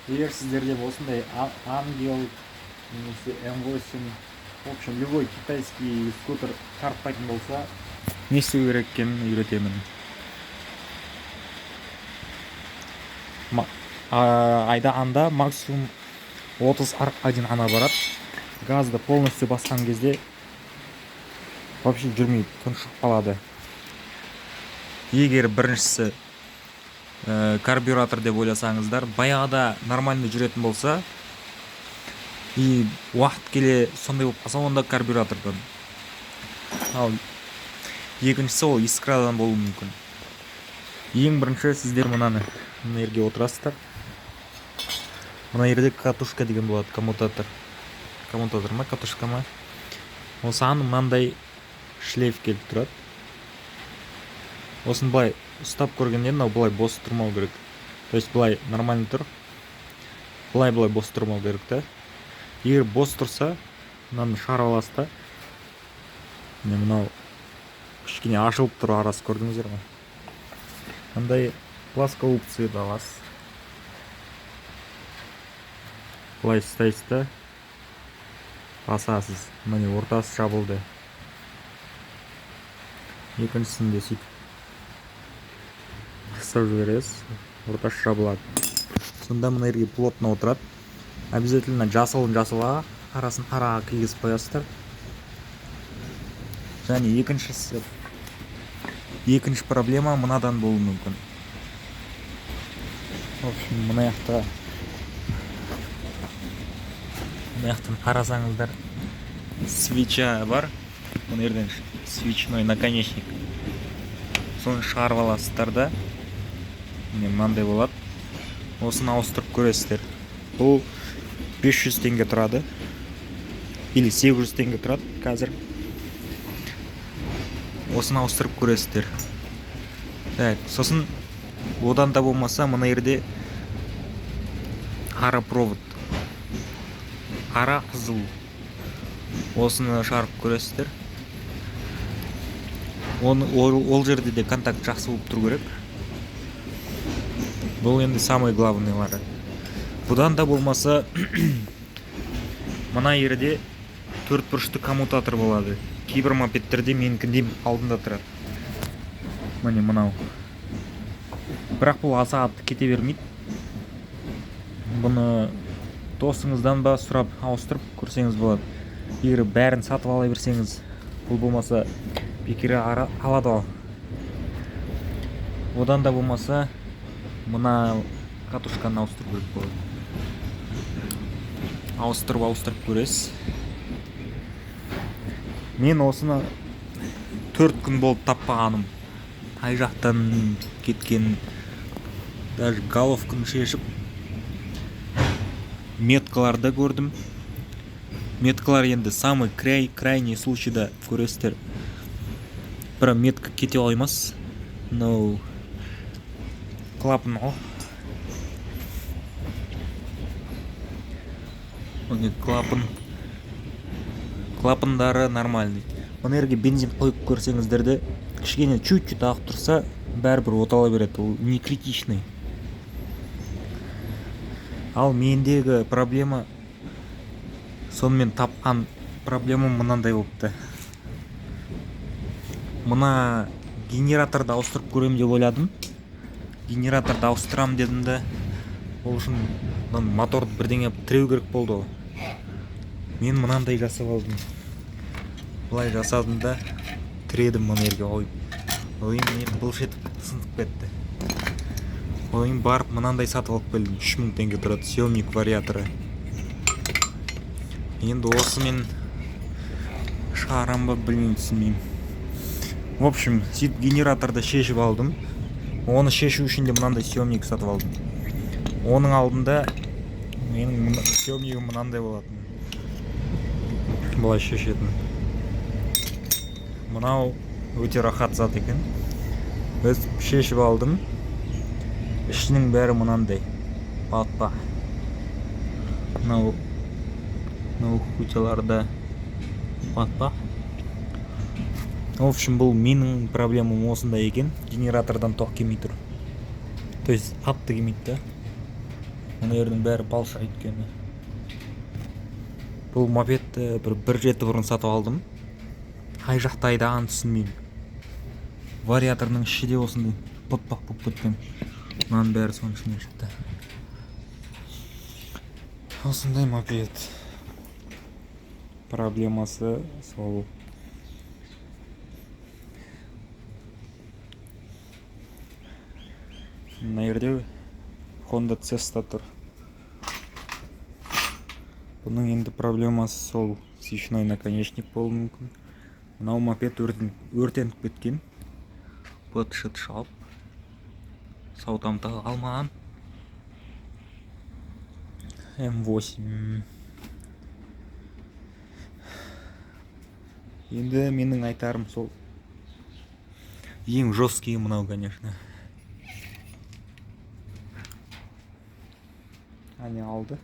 Егер сіздерде осындай Ангел немесе М8, в общем, любой китайский скутер тартпайтын болса, не істеу керек екенін үйретемін. Айдағанда максимум 30 қа дейін ана барады. Газды полностью басқан кезде вообще жүрмейді, тұншығып қалады. Егер біріншісі карбюратор деп ойласаңыздар, баяғыда нормально жүретін болса и уақыт келе сондай болып қалса, онда карбюратордан. Ал екіншісі ол искрадан болуы мүмкін. Ең бірінші сіздер мынаны, мына жерге отырасыздар. Мына жерде катушка деген болады, коммутатор. Коммутатор ма, катушка ма, осыған мынандай шлейф келіп тұрады. Осыны былай ұстап көргенде, мынау былай бос тұрмау керек, то есть былай нормально тұр, былай бос тұрмау керек та. Егер бос тұрса, мынаны шығарып аласыз да, міне, мынау кішкене ашылып тұр арасы, көрдіңіздер ма? Мындай плоскогубцыды аласыз, былай ұстайсыз да, басасыз. Міне, ортасы жабылды. Екіншісін де сөйтіп қысып жібересіз, ортасы жабылады. Сонда мына жерге плотно отырады. Обязательно жасылын жасылға, қарасын қараға кигізіп қоясыздар. Және екіншісі, екінші проблема мынадан болуы мүмкін. В общем, мына жақта, мына жақтан қарасаңыздар, свеча бар мына жерден, свечной наконечник. Соны шығарып аласыздар да, міне, мынандай болады. Осыны ауыстырып көресіздер. Бұл 500 теңге тұрады или 800 теңге тұрады қазір. Осыны ауыстырып көресіздер. Так, сосын одан да болмаса, мына жерде қара провод, қара, қызыл, осыны шығарып көресіздер. Оны ол жерде де контакт жақсы болып тұру керек. Бұл енді самый главныйлары. Бұдан да болмаса, мына жерде төрт бұрышты коммутатор болады. Кейбір мопедтерде менікінде алдында тұрады, міне, мынау. Бірақ бұл аса қатты кете бермейді. Бұны досыңыздан ба сұрап, ауыстырып көрсеңіз болады. Егер бәрін сатып ала берсеңіз, бұл болмаса бекер алады ғой. Одан да болмаса, мына катушканы ауыстыру керек болады. Ауыстырып көресіз. Мен осыны 4 күн болды таппағаным, қай жақтан кеткен. Даже головканы шешіп, меткаларды көрдім. Меткалар енді самый крайний случайда көресіздер, бірақ метка кете қоймас. Мынау клапан ғой, міне, клапан, клапандары нормальный. Мына жерге бензин құйып көрсеңіздер де, кішкене чуть чуть ағып тұрса, бәрібір отала береді, ол не критичный. Ал мендегі проблема, сонымен тапқан проблема мынандай болыпты. Мына генераторды ауыстырып көремін деп ойладым. Генераторды ауыстырамын дедім де, ол үшін мына моторды бірдеңе қылып тіреу керек болды ғой. Мен мынандай жасап алдым, былай жасадым да, тіредім мына жерге қойып. Одан кейін міне, былш етіп сынып кетті. Одан кейін барып мынандай сатып алып келдім, 3000 теңге тұрады, съемник вариаторы. Енді осымен шығарам ба, білмеймін, түсінбеймін. В общем, сөйтіп генераторды шешіп алдым. Оны шешу үшін де мынандай съемник сатып алдым. Оның алдында менің съемнигім мынандай болатын, былай шешетін. Мынау өте рахат зат екен. Өстіп шешіп алдым. Ішінің бәрі мынандай батпақ. Мынау кучаларда батпақ. В общем, бұл менің проблемам осындай екен: генератордан тоқ келмей тұр, то есть қатты келмейді да. Мына жердің бәрі балша, өйткені бұл мопедті бір жеті бұрын сатып алдым. Қай жақта айдағанын түсінбеймін. Вариаторының іші де осындай бұтпақ болып кеткен. Мынаның бәрі соның ішінен шықты. Осындай мопед. Проблемасы сол. Мына жерде Honda Cesta тұр. Бұның енді проблемасы сол свечной наконечник болуы мүмкін. Мынау мопед өртеніп кеткен. Быт шыт шалып. Саудамды алмаған. М8. Енді менің айтарым сол. Ең жесткий мынау, конечно. Әне алды.